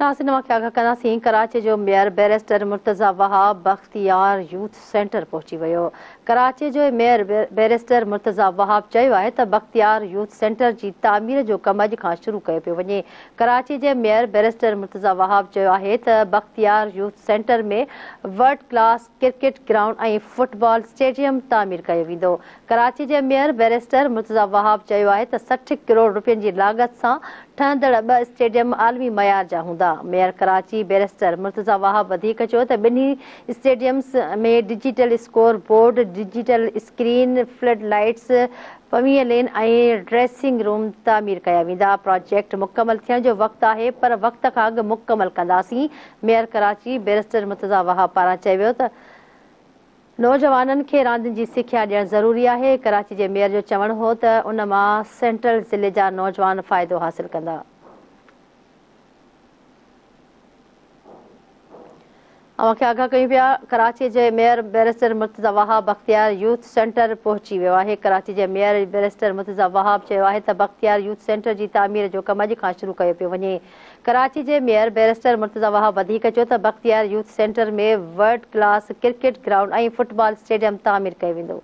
ناظرين اوهان کي آگاهه ڪنداسين ڪراچي جو mayor barrister Murtaza Wahab Bakhtiar youth centre پهچي ويو. ڪراچي جو ميئر بئريسٽر مرتضيٰ وهاب چيو آهي ته بختيار يوٿ سينٽر جي تعمير جو ڪم اڄ کان شروع ڪيو پيو وڃي. ڪراچي جي ميئر بئريسٽر مرتضيٰ وهاب چيو آهي ته Bakhtiar youth centre ۾ world class cricket ground ۽ football stadium تعمير ڪيو ويندو. ڪراچي جي ميئر بئريسٽر مرتضيٰ وهاب چيو آهي ته 60 ڪروڙ رپين جي لاڳت سان ٺهندڙ ٻه اسٽيڊيم عالمي معيار جا هوندا. ميئر ڪراچي بئريسٽر مرتضيٰ وهاب وڌيڪ چيو ته ٻنهي stadiums ۾ digital score board, digital screen, flood lights, pavilion ۽ dressing room تعمير ڪيا ويندا. پراجيڪٽ مڪمل ٿيڻ جو وقت آهي پر وقت کان اڳ مڪمل ڪنداسين. ميئر ڪراچي بئريسٽر مرتضيٰ وهاب پاران چيو ويو ته نوجوانن کي راندين جي سکيا ڏيڻ ضروري آهي. ڪراچي جي ميئر جو چوڻ هو ته ان مان سينٽرل ضلعي جا نوجوان فائدو حاصل ڪندا. اوهان کي آگاهه ڪيون پيا ڪراچي جي mayor barrister Murtaza Wahab Bakhtiar youth centre پهچي ويو آهي. ڪراچي جي ميئر بئريسٽر مرتضيٰ وهاب چيو آهي ته بختيار يوٿ سينٽر جي تعمير جو ڪم اڄ کان شروع ڪيو پيو وڃي. ڪراچي جي ميئر بئريسٽر مرتضيٰ وهاب وڌيڪ چيو ته Bakhtiar youth centre ۾ world class cricket ground ۽ football stadium تعمير ڪيو ويندو.